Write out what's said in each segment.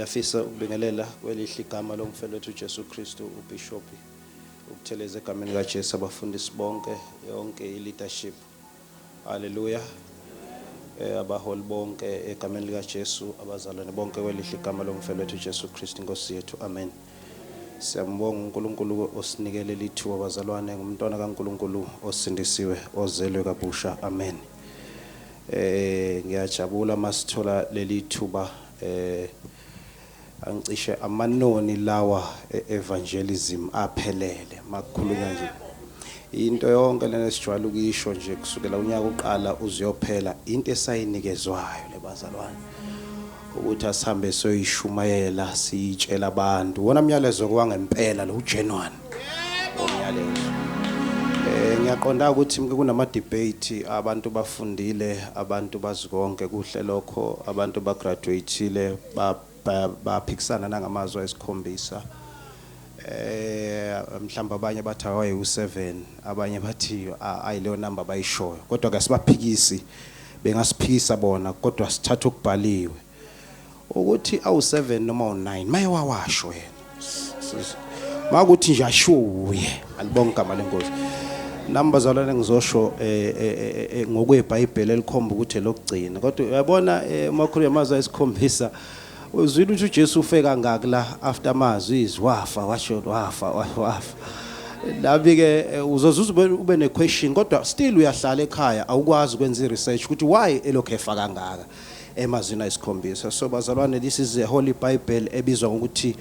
Ngiyafisa ukubingelela kwelihle igama lomfelo wethu Jesu Kristu, uBishop uButhelezi, egameni kaJesu, abafundisi bonke, yonke i-leadership. Haleluya. Abaholi bonke egameni likaJesu, abazalwane bonke kwelihle igama lomfelo wethu Jesu Kristu inkosi yethu. Amen. Siyambonga uNkulunkulu osinikele lithuba, bazalwane, ngumntwana kaNkulunkulu osindisiwe, ozelwe kabusha. Amen. Ngiyajabula masithola leli thuba, angicishe amanoni lawa evangelism aphelele makukhulunywa nje into yonke lena esijwayele ukuyisho nje kusukela unyaka uqala uziyophela, into esayinikezwayo lebazalwane ukuthi asihambe soyishumayela, siyitshela abantu wona myalezo kwangempela lo genuine umyalezo. Ngiyaqonda ukuthi kunama debate, abantu bafundile, abantu bazi konke kuhle lokho, abantu bagraduateile, baphikisana nangamazwi ayisikhombisa. Mhlawumbe abanye bathi awayi u7, abanye bathi ayileyo number bayishoyo, kodwa ke sibaphikisi, bengasiphikisa bona, kodwa sithatha okubhaliwe ukuthi awu7 noma u9 maye wawasho yena, makuthi nje ashiwo uye. Alibonga igama lenkosi. Nami bazalwane ngizosho ngokweBhayibheli elikhomba ukuthi lokugcina, kodwa uyabona, uma khulunywa amazwi ayisikhombisa, uzwile ukuthi uJesu ufe kangaki la after amazwi izwi, wafa, washo wafa, wafa. Labi ke uzozuza ube ne question, kodwa still uyahlala ekhaya, awukwazi ukwenza i-research ukuthi why elokhu efa kangaka emazwini ayisikhombisa. So bazalwane, this is a holy Bible ebizwa ngokuthi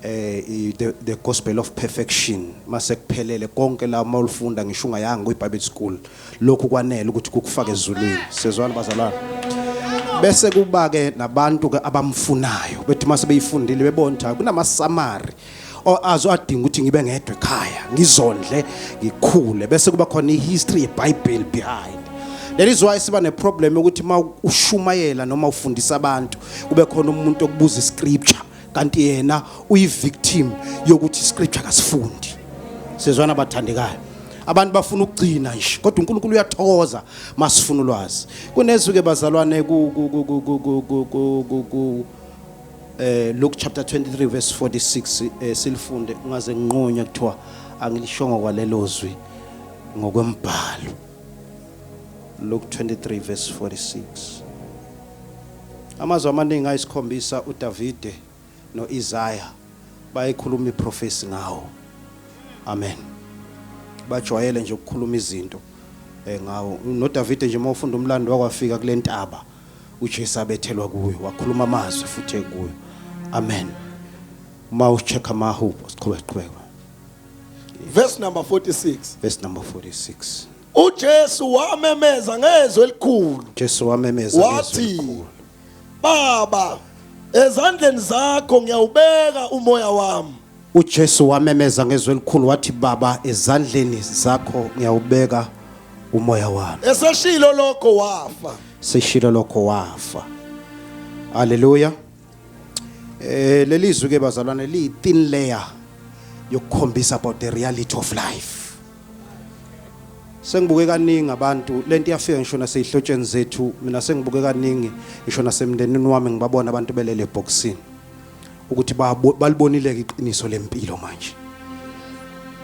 the gospel of perfection, mase kuphelele konke la mawulifunda, ngisho ungayanga kwi Bible school, lokhu kwanele ukuthi kukufake ezulwini. Sezwana bazalwane? Bese kuba ke nabantu ke abamfunayo, bethi mase beyifundile bebona ukuthi kunama summary azo adinga ukuthi ngibe ngedwa ekhaya, ngizondle, ngikhule, bese kuba khona ihistory yeBhayibheli behind. That is why siba neproblem ukuthi uma ushumayela noma ufundisa abantu, kube khona umuntu okubuza iscripture, kanti yena uyi-victim yokuthi iscripture akasifundi. Sizwana bathandekayo? Abantu bafuna ukugcina nje, kodwa uNkulunkulu uyathokoza masifuna ulwazi. Kunezwi ke bazalwane ku Luke chapter 23 verse 46, silifunde, ungaze nginqunywe kuthiwa angilishongo kwalelo zwi ngokwembhalo. Luke 23 verse 46. Amazwi amaningi ayisikhombisa uDavide noIsaiah bayikhuluma iprophecy ngawo. Amen. Bajwayele nje ukukhuluma izinto ngawo. NoDavide nje, mawufunda umlando, wakwafika kule ntaba uJesu abethelwa kuyo, wakhuluma amazwi futhi ekuyo. Amen. Uma ucheck amahubo, siqhubeke, siqhubeke. Verse number 46. Verse number 46. uJesu wamemeza ngezwi elikhulu. Jesu wamemeza ngezwi Wathi, elikhulu. "Baba, ezandleni zakho ngiyawubeka umoya wami." uJesu wamemeza ngezwi elikhulu wathi, "Baba, ezandleni zakho ngiyawubeka umoya wami." Eseshilo lokho wafa. Seshilo lokho wafa. Haleluya. Lelizwi ke bazalwane liyi thin layer yokukhombisa about the reality of life. Sengibuke kaningi abantu, lento iyafika ngisho naseyihlotsheni zethu. Mina sengibuke kaningi ngisho nasemndenini wami, ngibabona abantu belele eboxini ukuthi balibonile iqiniso lempilo manje.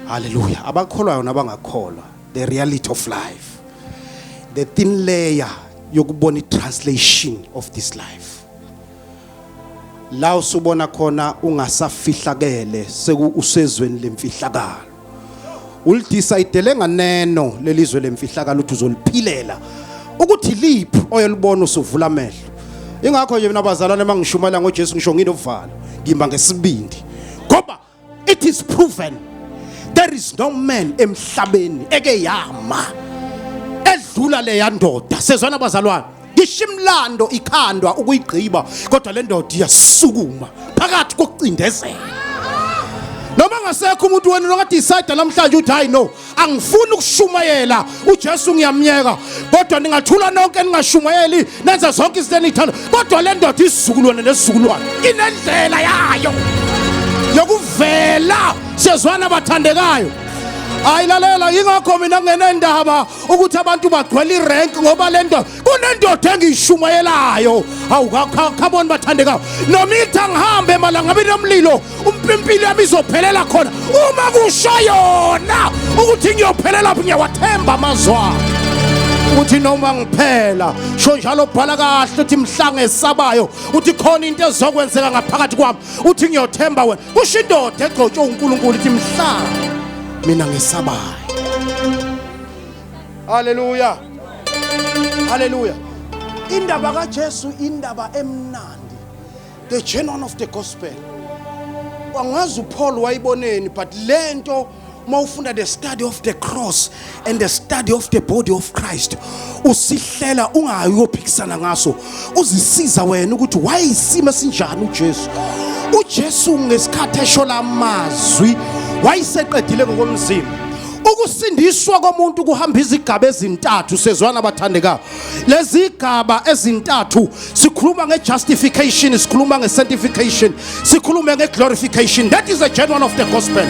Haleluya. Abakholwayo nabangakholwa, the reality of life, the thin layer yokubona i-translation of this life, la usubona khona ungasafihlakele, seku usezweni lemfihlakalo, ulidecide nganeno lelizwe lemfihlakalo ukuthi uzoliphilela ukuthi liphi oyolibona usuvula amehlo. Ingakho nje mina bazalwane, mangishumayela ngoJesu, ngisho nginovalo, ngimba ngesibindi, ngoba it is proven there is no man emhlabeni eke yama edlula leya ndoda. Sezwana bazalwane? Ngisho imlando ikhandwa ukuyigqiba, kodwa le ndoda iyasukuma phakathi kokucindezela. Noma ngasekho umuntu wena lokadecide namhlanje uthi, "Hayi no, angifuni ukushumayela uJesu, ngiyamnyeka," kodwa ningathula nonke, ningashumayeli, nenze zonke izinto eniyithanda, kodwa le ndoda isizukulwane nesizukulwane inendlela yayo yokuvela. Siyezwana bathandekayo? Hayi, lalela, yingakho mina ngingenendaba ukuthi abantu bagcwele irank, ngoba lento kunendoda engiyishumayelayo. Hawu, come on, bathandekayo, noma ithi angihambe emalangabini omlilo, umpimpilo yami izophelela khona uma kusho yona ukuthi ngiyophelela phi. Ngiyawathemba amazwi akhe ukuthi noma ngiphela sho njalo, bhala kahle uthi mhla ngesabayo uthi khona into ezokwenzeka ngaphakathi kwami, uthi ngiyothemba wena. Kusho indoda egcotshwe uNkulunkulu, ithi mhla mina ngesabayo. Haleluya, haleluya. Indaba kaJesu, indaba emnandi, the genuine of the gospel. Wangazi uPaul wayiboneni, but lento mawufunda the study of the cross and the study of the body of Christ, usihlela ungayi uyophikisana ngaso, uzisiza wena ukuthi wayisimo esinjani uJesu. UJesu ngesikhathi esho lamazwi wayeseqedile ngokomzimba. Ukusindiswa komuntu kuhamba izigaba ezintathu, sezwana bathandekayo. Lezi gaba ezintathu, sikhuluma nge-justification, sikhuluma nge-sanctification, sikhulume nge-glorification. That is a genuine of the gospel.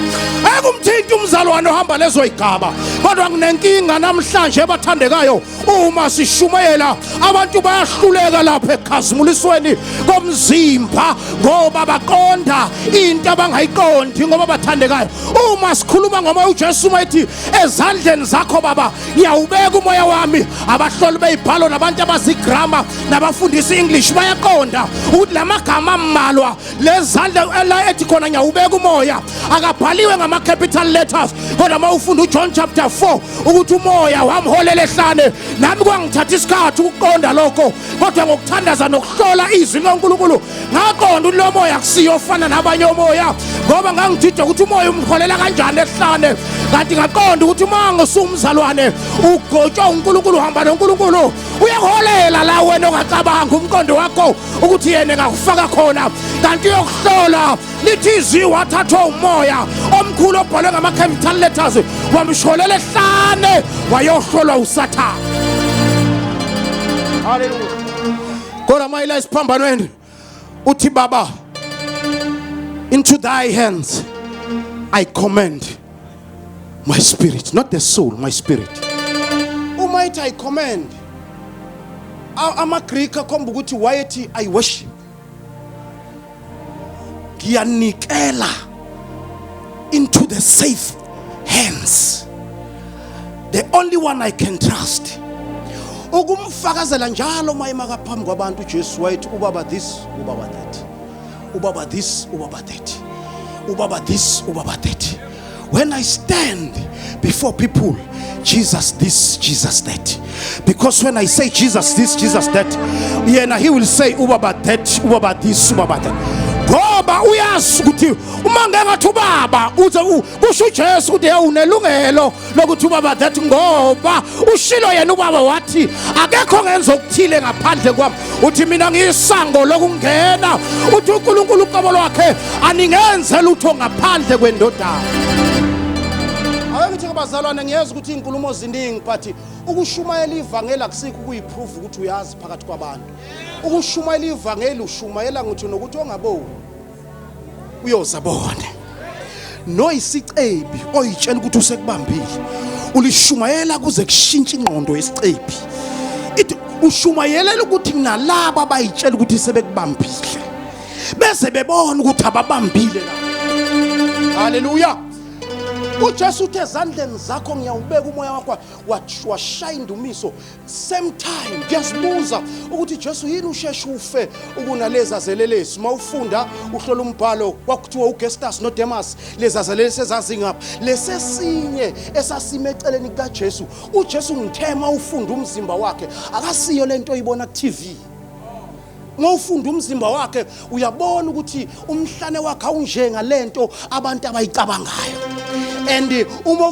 Ekumthinta umzalwane ohamba lezo igaba. Kodwa nginenkinga namhlanje, abathandekayo, uma sishumayela abantu bayahluleka lapha ekhazimulisweni komzimba ngoba baqonda into abangayiqondi. Ngoba bathandekayo, uma sikhuluma ngomoya, uJesu uma ethi ezandleni zakho baba ngiyawubeka umoya wami, abahloli beyibhalo nabantu abazigrama nabafundisa i-English bayaqonda ukuthi lamagama ammalwa lezandla la ethi khona ngiyawubeka umoya akabhaliwe ngama-capital letters. Kodwa uma ufunda uJohn chapter 4 ukuthi umoya wamholela ehlane, nami kwangithatha isikhathi ukuqonda lokho, kodwa ngokuthandaza nokuhlola izwi likaNkulunkulu ngaqonda ukuthi lo moya akusiyo ofana nabanye omoya, ngoba ngangidida ukuthi umoya umholela kanjani ehlane. Kanti ngaqonda ukuthi uma ngisumzalwane ugotshwa uNkulunkulu, uhamba noNkulunkulu, uyakuholela la wena ongacabanga umqondo wakho ukuthi yena engakufaka khona, kanti uyokuhlola. Lithi izwi wathathwa umoya omkhulu obhalwe ngama-capital letters, wamsholela ehlane, wayohlolwa uSathane. Haleluya. Kodwa mayila esiphambanweni uthi, "Baba, into thy hands I commend my spirit," not the soul, my spirit. Uma ithi "I commend," amaGreek akhomba ukuthi wayethi "I worship," ngiyanikela into the safe hands, the only one I can trust. Ukumfakazela njalo uma emaka phambi kwabantu, uJesu wayethi ubaba this, ubaba that, ubaba this, ubaba that, ubaba this, ubaba that. When I stand before people, Jesus this, Jesus that, because when I say Jesus this, Jesus that, yena he will say ubaba that, ubaba this, ubaba that, ngoba uyazi ukuthi uma ngengathi ubaba uze kusho uJesu ukuthi hey, unelungelo lokuthi ubaba that, ngoba ushilo yena ubaba wathi akekho ngenza okuthile ngaphandle kwami. Uthi mina ngiyisango lokungena. Uthi uNkulunkulu uqobo lwakhe aningenze lutho ngaphandle kwendodana. Ake ngithi kubazalwane, ngiyeza ukuthi izinkulumo ziningi, but ukushumayela ivangeli akusikho ukuyiprove ukuthi uyazi phakathi kwabantu. Ukushumayela ivangeli, ushumayela ngithi nokuthi ongaboni uyoza bone, noyisicebi oyitshela ukuthi usekubambile, ulishumayela kuze kushintshe ingqondo yesicebi. Ithi ushumayelela ukuthi nalabo abayitshela ukuthi sebekubambile beze bebona ukuthi ababambile la. Haleluya. UJesu uthe ezandleni zakho ngiyawubeka umoya wakho, washaya indumiso. Same time kuyazibuza ukuthi Jesu yini usheshe ufe ukunalezi azelelesi. Mawufunda uhlola umbhalo, kwakuthiwa uGestas noDemas, lezi azelelesi ezazingapha lesesinye esasime eceleni kukaJesu. UJesu ngithema ufunda umzimba wakhe, akasiyo lento oyibona ku TV. Ngowufunda umzimba wakhe uyabona ukuthi umhlane wakhe awunjenga lento abantu abayicabangayo. And uma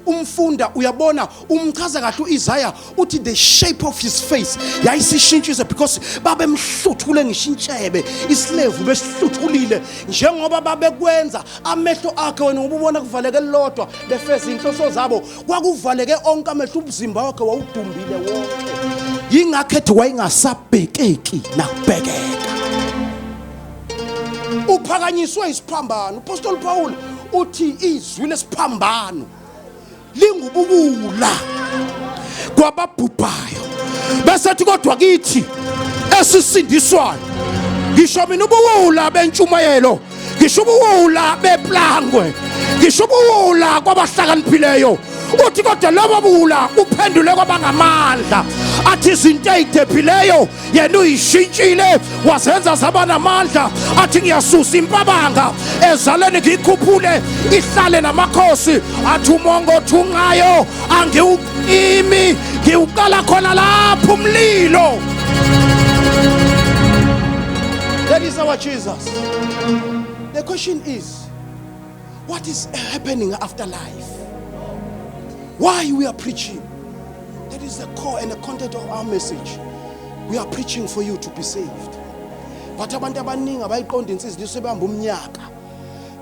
umfunda uyabona umchaza kahle uIsaiah, uthi the shape of his face yayisishintshise because babemhluthule ngisho intshebe, isilevu besihluthulile njengoba babekwenza. Amehlo akhe wena ngoba ubona kuvaleke lodwa befeza inhloso zabo, kwakuvaleke onke amehlo, umzimba wakhe wawudumbile wonke. Yingakho ethi wayengasabhekeki nakubhekeka, uphakanyiswe isiphambano. Upostoli Paul uthi izwi lesiphambano. Lingubukula kwababhubhayo, bese ethi kodwa kithi esisindiswayo, ngisho mina ubuwula bentshumayelo, ngisho ubuwula beplangwe, ngisho ubuwula kwabahlakaniphileyo, uthi kodwa lobo buwula uphendule kwabangamandla. Athi izinto ey'dephileyo yena uyishintshile wazenza zaba namandla. Athi ngiyasusa impabanga ezaleni, ngiyikhuphule ihlale namakhosi. Athi umongo othunqayo angiwucimi, ngiwuqala khona lapho umlilo. That is our Jesus. The question is, what is happening after life? Why we are preaching? That is the core and the content of our message. We are preaching for you to be saved. But abantu abaningi abayiqondi insindiso, ebamba umnyaka,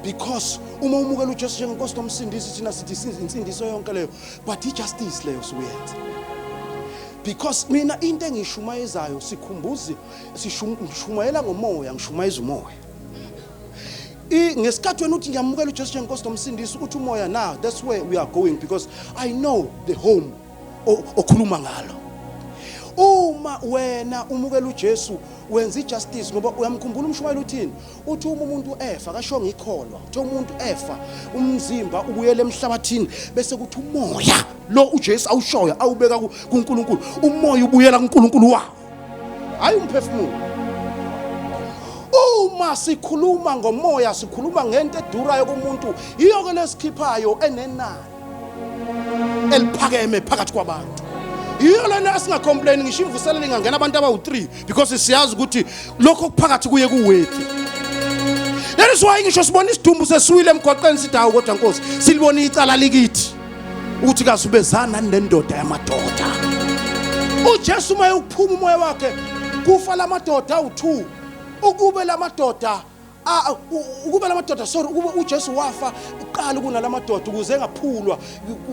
because uma umukela uJesu njengenkosi nomsindisi, thina sithi insindiso yonke leyo, but i-justice leyo sibuyenza, because mina into engishumayezayo, sikhumbuzi, sishumayela ngomoya, ngishumayeza umoya. Ngesikhathi wena uthi ngiyamukela uJesu njengenkosi nomsindisi, uthi umoya, now that's where we are going, because I know the home okhuluma ngalo. Uma wena umukela uJesu, wenza ijustice, ngoba uyamkhumbula umshumayeli uthini? Uthi uma umuntu efa, akashongo ikholwa, uthi umuntu efa, umzimba ubuyele emhlabathini, bese kuthi umoya lo uJesu awushoyo awubeka kuNkulunkulu, umoya ubuyela kuNkulunkulu wawo, hayi umphefumulo. Uma sikhuluma ngomoya, sikhuluma ngento edurayo kumuntu. Iyo ke lesikhiphayo enenani eliphakeme phakathi kwabantu. Yiyo lena esingacomplain ngisho imvuselelo ingangena abantu abawu-3, because siyazi ukuthi lokho okuphakathi kuye kuworthy. That is why ngisho sibona isidumbu sesiwile emgwaqeni, sithi hawu, kodwa Nkosi, silibona icala likithi ukuthi kazubezana nendoda yamadoda uJesu. Uma uphuma umoya wakhe, kufa lamadoda awu2. Ukube lamadoda, sorry, ukube uJesu wafa kuqala kunalamadoda ukuze engaphulwa,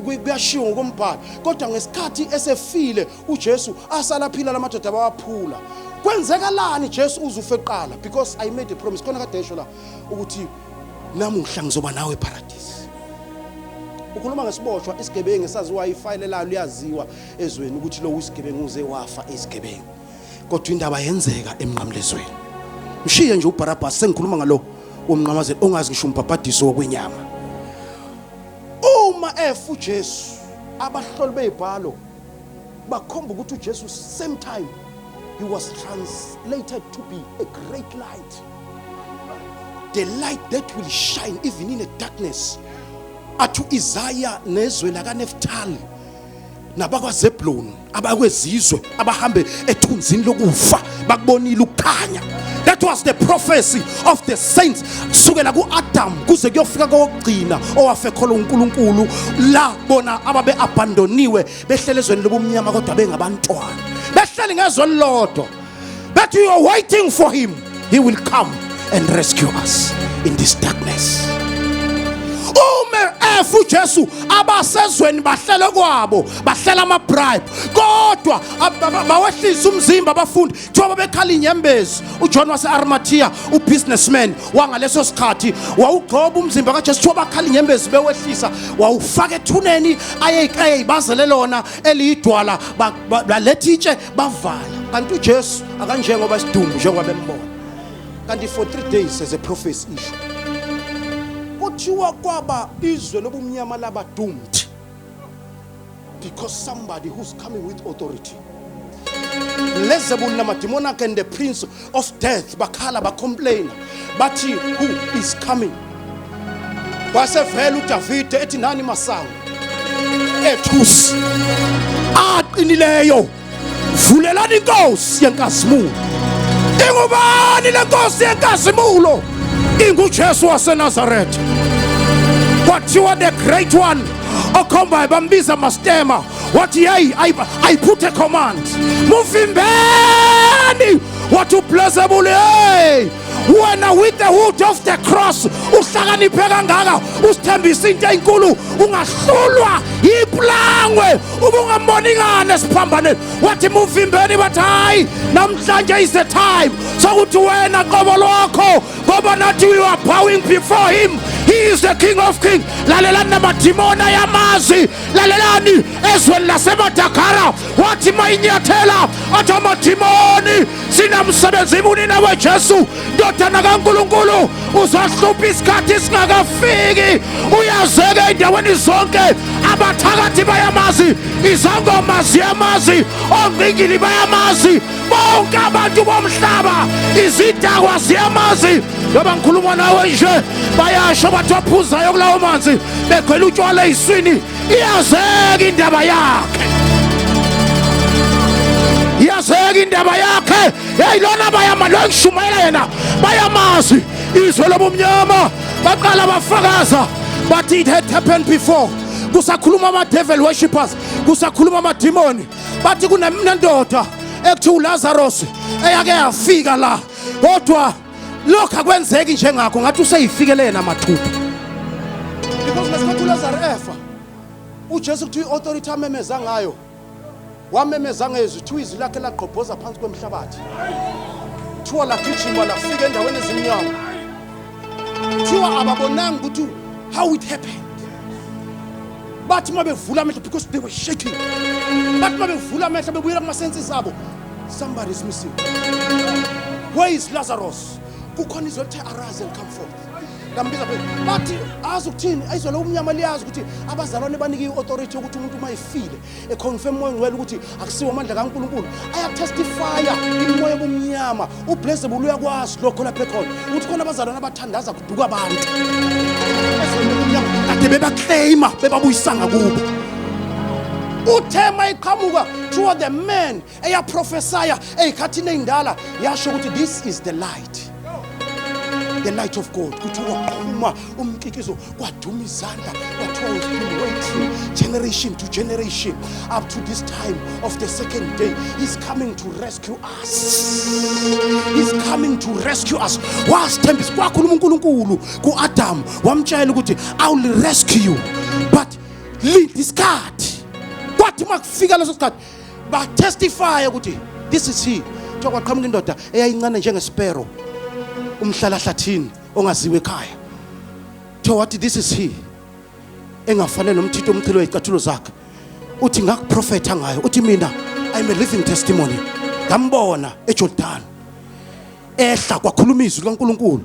kuyashiwo ngokombhalo. Kodwa ngesikhathi esefile uJesu, asala phila lamadoda, bawaphula. Kwenzekalani? Jesu uzufe kuqala, because I made a promise khona kade esho la ukuthi namuhla ngizoba nawe eparadise. Ukhuluma ngesiboshwa, isigebengu esaziwayo, ifayile lalo liyaziwa ezweni ukuthi lo isigebengu, uze wafa isigebengu, kodwa indaba yenzeka emnqamlezweni. Mshiye nje uBarabas, sengikhuluma ngalo womnqamazelo ongazi ngisho umbhabhadiso wokwenyama. Uma efa uJesu, abahloli beyibhalo bakhomba ukuthi uJesu, same time he was translated to be a great light, the light that will shine even in the darkness. Athi uIsaiah, nezwe lakaNeftali nabakwaZebulon, abakwezizwe abahambe ethunzini lokufa bakubonile ukukhanya. That was the prophecy of the saints kusukela ku-Adam kuze kuyofika kowokugcina owafe kholwa uNkulunkulu, la bona ababe abandoniwe, behlele ezweni lobumnyama, kodwa bengabantwana, behleli ngezwe elilodwa, but you are waiting for him. He will come and rescue us in this darkness. Uma efa uJesu, abasezweni bahlele kwabo, bahlela ama-bribe, kodwa bawehlisa umzimba. Abafundi kuthiwa babekhala inyembezi. UJohn wase-Arimathea, ubusinessman wangaleso sikhathi, wawugcoba umzimba kaJesu. Kuthiwa bakhala inyembezi bewehlisa, wawufaka ethuneni ayeyibazele lona eliyidwala, baletha itshe bavala. Kanti uJesu akanjengoba isidumbu njengoba bembona, kanti for 3 days, as a prophecy isho, kuthiwa kwaba izwe lobumnyama laba doomed because somebody who's coming with authority. Beelzebul namadimoni akhe and the prince of death bakhala, bacomplaina, bathi, "Who is coming?" Wasevela uDavide ethi, "Nani masango ethusi aqinileyo, vulelani inkosi yenkazimulo." Ingubani le nkosi yenkazimulo? InguJesu waseNazaretha. Kwathiwa the great one okhombayo bambiza mastema, wathi, "Hey, I put a command, muvimbeni." Wathi uBelzebul, "Hey wena with the wood of the cross, uhlakaniphe kangaka, usithembisa into enkulu, ungahlulwa iplangwe, ubungamboni ngane esiphambaneni?" Wathi, "Muvimbeni." Bathi, "Hayi, namhlanje is the time sokuthi wena qobo lwakho." Ngoba nathi we are bowing before him. He is the King of Kings. Lalelani namadimoni ayamazi. Lalelani ezweni laseMadagara wathi mayinyathela athi amadimoni sinamsebenzi muni nawe Jesu ndodana kaNkulunkulu uzohlupha isikhathi singakafiki uyazeka endaweni zonke abathakathi bayamazi izangoma ziyamazi ongqingili bayamazi bonke abantu bomhlaba izidakwa ziyamazi ngoba ngikhuluma nawe nje bayasho bathi waphuzayo kulawo manzi begcwele utshwala eyiswini iyazeka indaba yakhe iyazeka indaba yakhe hey lona bayama lo ngishumayela yena bayamazi izwe lobumnyama baqala bafakaza bathi it had happened before kusakhuluma ama-devil worshippers kusakhuluma amadimoni bathi kunendoda ekuthiwa uLazarus eyake yafika la kodwa lokho akwenzeki njengakho ngathi useyifikele yena mathupha because ngesikhathi uLazarus efa uJesu kuthiwa i-authority amemeza ngayo wamemeza ngezwi kuthiwa izwi lakhe lagqobhoza phansi kwemhlabathi kuthiwa lagijima lafika endaweni ezimnyama kuthiwa ababonanga ukuthi how it happened bathi uma bevula amehlo because they were shaking bathi uma bevula amehlo bebuyela kuma-senses abo somebody is missing where is Lazarus kukhona izwi elithe arise and come forth lambiza phezulu bathi azi ukuthini izwe lobumnyama liyazi ukuthi abazalwane banike i-authority yokuthi umuntu uma efile econfirm umoya ongcwele ukuthi akusiwo amandla kaNkulunkulu ayatestifya imimoya obumnyama uBlessable uyakwazi lokho lapho ekhona ukuthi khona abazalwane abathandaza kuduka abantu kade bebaclaima bebabuyisanga kubo uthe mayiqhamuka toward the man eyaprofesaya ey'khathini ey'ndala yasho ukuthi this is the light the light of God kuthiwa kwaqhuma umkikizo kwaduma izandla kwathiwa we've been waiting generation to generation up to this time of the second day he's coming to rescue us he's coming to rescue us wasithembisa kwakhuluma uNkulunkulu kuAdam wamtshela ukuthi I will rescue you but linda isikhathi kwathi makufika leso sikhathi batestify ukuthi this is he kuthiwa kwaqhamuka indoda eyayincane njengesipero umhlalahlathini ongaziwe ekhaya kuthiwa wathi this is he engafanele nomthito umchilo wezicathulo zakhe uthi ngakuprofetha ngayo uthi mina i'm a living testimony ngambona eJordan ehla kwakhuluma izwi likaNkuluNkulu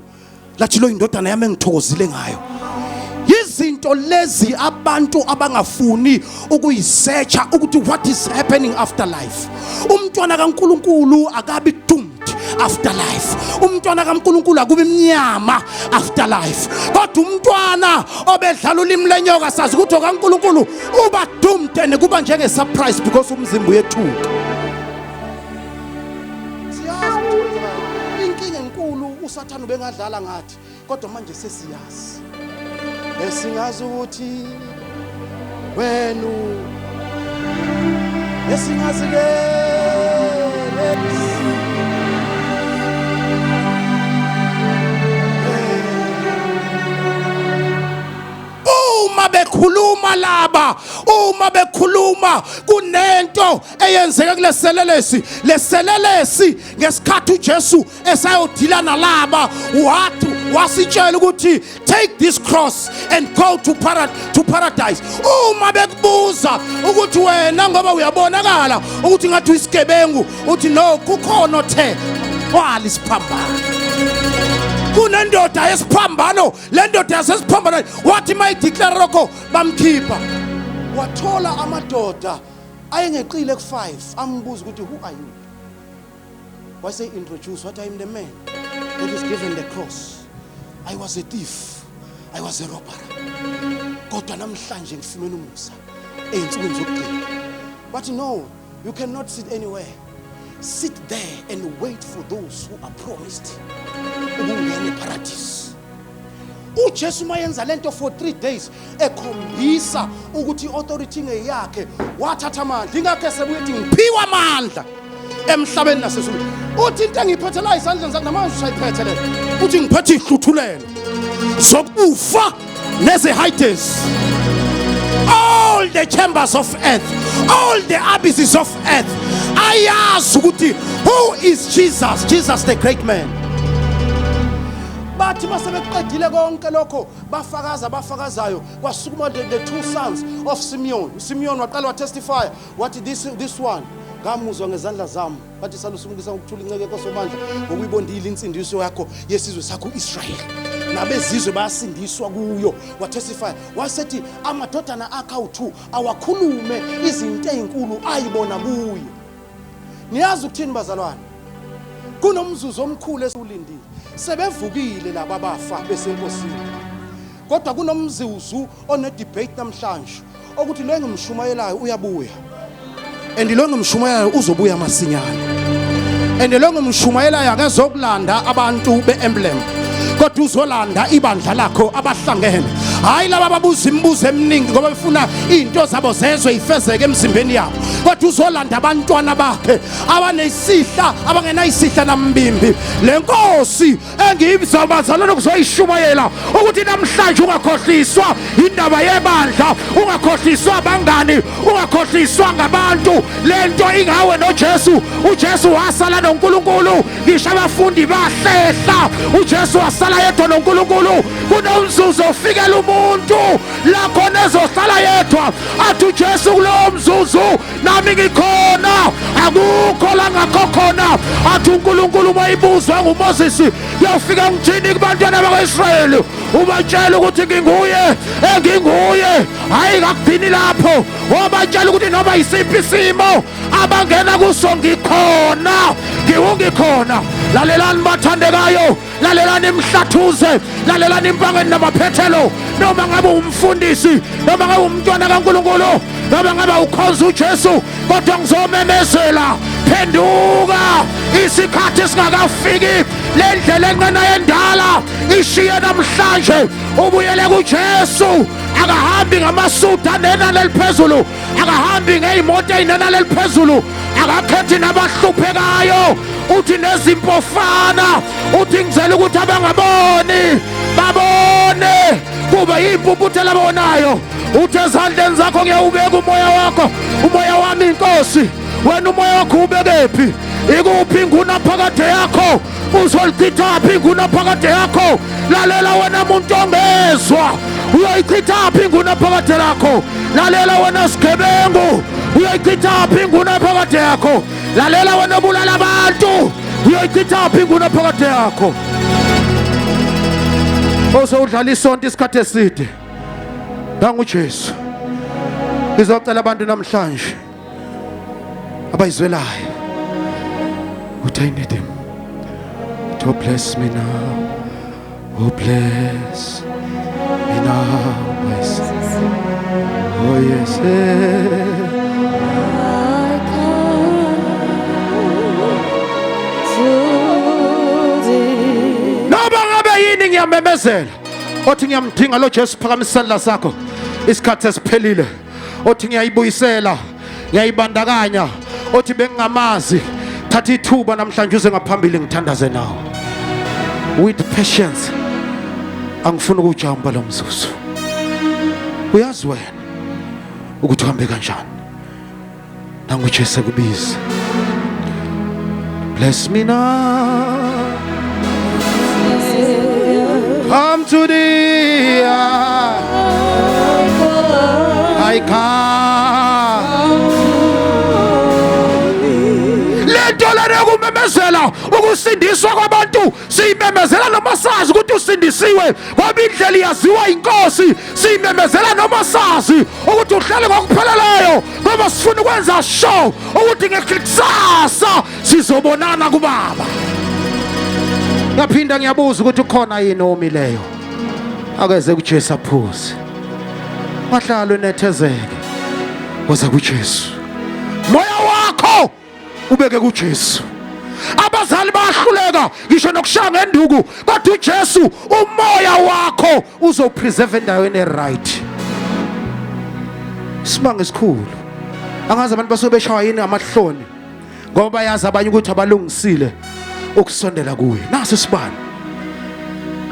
lathi lo indodana yami engithokozile ngayo izinto lezi abantu abangafuni ukuyisearcha ukuthi what is happening after life umntwana kaNkuluNkulu akabi doomed after life umntwana kaNkuluNkulu akubi mnyama after life kodwa umntwana obedlala ulimi lenyoka sazi ukuthi okaNkuluNkulu uba doomed and kuba njenge surprise because umzimba uyethuka siyazi ukuthi kwenzekani inkinga enkulu usathane ubengadlala ngathi kodwa manje sesiyazi esingazi ukuthi wenu esingazi ke uma bekhuluma laba uma bekhuluma kunento eyenzeka kuleselelesi leselelesi ngesikhathi uJesu esayodila nalaba wathi wasitshela ukuthi take this cross and go to para, to paradise uma bekubuza ukuthi wena ngoba uyabonakala ukuthi ngathi uyisigebengu uthi no kukhona othe thwala isiphambano kunendoda yesiphambano le ndoda yasesiphambanweni wathi mayideclare lokho bamkhipha wathola amadoda ayengeqile ku-5 ambuza ukuthi who are you wase introduce what I am the man that is given the cross I was a thief I was a robber kodwa namhlanje ngifumene umusa ey'nsukwini zokugcina bathi no you cannot sit anywhere sit there and wait for those who are promised ukungena eparadise uJesu mayenza lento for 3 days ekhombisa ukuthi iauthority ngeyakhe wathatha amandla ingakho esebuye ethi ngiphiwa amandla emhlabeni nasezulwini uthi into engiyiphethe la isandleni sakhe namanje usayiphethe le uthi ngiphethe ihluthulelo zokufa nezehides all the chambers of earth all the abysses of earth ayazi ukuthi who is Jesus Jesus the great man Kwathi masebeqedile konke lokho bafakaza abafakazayo kwasukuma the two sons of Simeon. Simeon waqala watestify wathi this one ngamuzwa ngezandla zami bathi salusumukisa ngokuthula inceke kosobandla ngokuyibondile insindiso yakho yesizwe sakho uIsrael nabezizwe bayasindiswa kuyo. Watestify wasethi amadodana akhe awu2 awakhulume izinto ezinkulu ayibona kuye. Niyazi ukuthini bazalwane? Kunomzuzu omkhulu esiwulindile. Sebevukile laba bafa besenkosini. Kodwa kunomzuzu one debate namhlanje ukuthi lo engimshumayelayo uyabuya. And lo engimshumayelayo uzobuya masinyane. And lo engimshumayelayo akezokulanda abantu beemblem. Kodwa uzolanda ibandla lakho abahlangene. Hayi laba ababuza imibuzo eminingi ngoba befuna izinto zabo zezwe ifezeke emzimbeni yabo. Kodwa uzolanda abantwana bakhe abanesihla abangenayisihla nambimbi. Le nkosi engiyibiza bazalwane kuzoyishumayela ukuthi namhlanje ungakhohliswa indaba yebandla, ungakhohliswa abangani, ungakhohliswa ngabantu. Lento ingawe noJesu. uJesu wasala noNkulunkulu, ngisho abafundi bahlehla. uJesu wasala yedwa noNkulunkulu. Kunomzuzu ofikela umuntu la khona ezohlala yedwa, athi uJesu kulowo mzuzu nami ngikhona, akukho la ngakho khona. Athi uNkulunkulu uma ibuzwa nguMoses, yofika ngithini kubantwana bakwa-Israyeli? Ubatshela ukuthi nginguye enginguye. Hayi, kakugcini lapho, wabatshela ukuthi noma yisiphi isimo abangena kuso ngikhona, ngiwungikhona. Lalelani bathandekayo, lalelani imhlathuze, lalelani impangeni namaphethelo. Noma ngabe umfundisi, noma ngabe umntwana kaNkulunkulu, noma ngabe ukhonza uJesu, kodwa ngizomemezela, phenduka isikhathi singakafiki. Le ndlela enqena yendala ishiye namhlanje, ubuyele kuJesu. Akahambi ngamasudu anenani eliphezulu, akahambi ngey'moto ey'nenani eliphezulu, akakhethi nabahluphekayo, uthi nezimpofana, uthi ngizela ukuthi abangaboni babone, kube yimpumputhe labonayo. Uthi ezandleni zakho ngiyawubeka umoya wakho, umoya wami inkosi. Wena umoya wakho ubekephi? Ikuphi ingunaphakade yakho? Uzolichithaphi ingunaphakade yakho? Lalela wena muntu ongezwa, uyoyichithaphi ingunaphakade lakho? Lalela wena sigebengu, uyoyichithaphi ingunaphakade yakho? Lalela wena obulala abantu, uyoyichithaphi ingunaphakade yakho? Osewudlala isonto isikhathi eside nanguJesu. Ngizocela abantu namhlanje abayizwelayo ukuthi I need him to bless me now. Oh, bless me now, my Savior. Oh yes. I come to thee. Noma ngabe yini ngiyamemezela, othi ngiyamdinga lo Jesu, phakamisa isandla sakho. Isikhathi esiphelile. Othi ngiyayibuyisela, ngiyayibandakanya, othi bengingamazi, thatha ithuba namhlanje uze ngaphambili ngithandaze nawe with patience. Angifuni ukujamba lo mzuzu. Uyazi wena ukuthi uhambe kanjani. Nangu Jesu ekubiza. Bless me now. Come to thee. I come. Lento lena yokumemezela ukusindiswa kwabantu siyimemezela noma sazi ukuthi usindisiwe, ngoba indlela iyaziwa inkosi. Siyimemezela noma sazi ukuthi uhlale ngokupheleleyo, ngoba sifuna ukwenza sure ukuthi ngekusasa sizobonana kubaba. Ngaphinda ngiyabuza ukuthi ukhona yini omileyo akeze kuJesu aphuze, wahlala unethezeke, woza kuJesu, moya wakho ubeke kuJesu. Abazali bayahluleka ngisho nokushaya ngenduku, kodwa uJesu umoya wakho uzopreserve endaweni eright. Isimanga esikhulu. Angazi abantu basuke beshawa yini amahloni, ngoba bayazi abanye ukuthi abalungisile ukusondela kuye. Nasi isibani,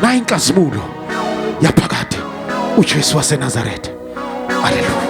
nayi inkazimulo yaphakade, uJesu waseNazaretha. Haleluya.